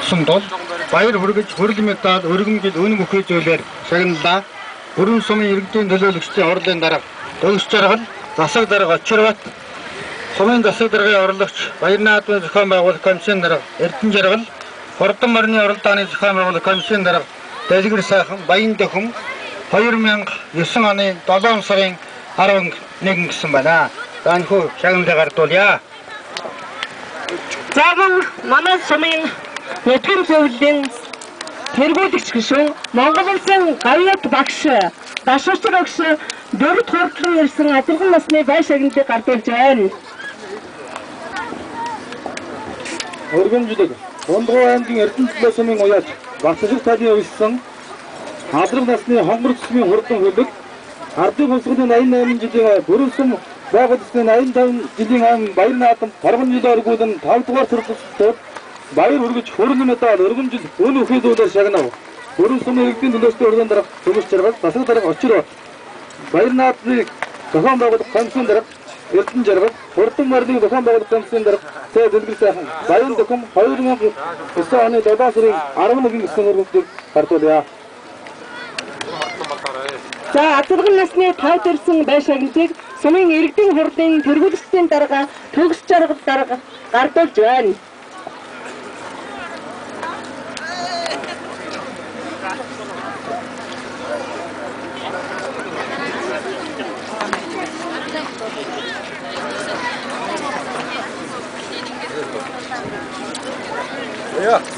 оролцсон тул баяр хүргэж хүрэл медаль, өргөмжил, үнэ бүхий зүйлээр шагналаа. Бүрэн сумын иргэдийн төлөөлөгчдийн хурлын дарга Төгс Жаргал, засаг дарга Очирбат, сумын засаг даргын орлогч Баярнаадмын зохион байгуулах комиссийн дарга Эрдэнэ Жаргал, Хурдан морины оролдооны зохион байгуулах комиссийн дарга Дэлгэр сайхан Баян дөхөм 2009 оны 7 сарын 11 гэсэн байна. За энэхүү шагналыг гардуулъя. За мөн манай сумын нутгийн зөвлөлийн тэргүүлэгч гишүүн Монгол улсын гавьяат багш Дашуучир багш дөрөвт хурдлан ирсэн адилхан насны бай шагналыг гардуулж байна. Өргөмжлөг Дундгуй аймгийн Эрдэнэ сумын уяач Батшиг талын уйссан алдрах насны хонгор цэсмийн хурдан хөлөг Ардын хувьсгалын 88 жилийн Бүрэн сум байгууллагын 85 жилийн ан Баяр наадам торгон жил оргуулн 5 дугаар төрөлтөд баяр хүргэж хөрөл медаль, өргөмжил, үн өхий зүйлээр шагнав. Бүрэн сумын иргэдийн төлөөстэй өргөн дарга Төгс Жаргал, засаг дарга Очирбат, Баяр наадмыг зохион байгуулах комиссийн дарга Эрдэнэ Жаргал, Хурдан морины зохион байгуулах комиссийн дарга Цэ Дэлгэр сайхан Баян дөхөм 2009 оны 7 сарын 11 гэсэн өргөмжлийг гардуулъя. За адилхан насны 5 төрсэн бай шагналыг сумын иргэдийн хурлын тэргүүлэгчдийн дарга Төгс Жаргал дарга гардуулж байна. Yeah.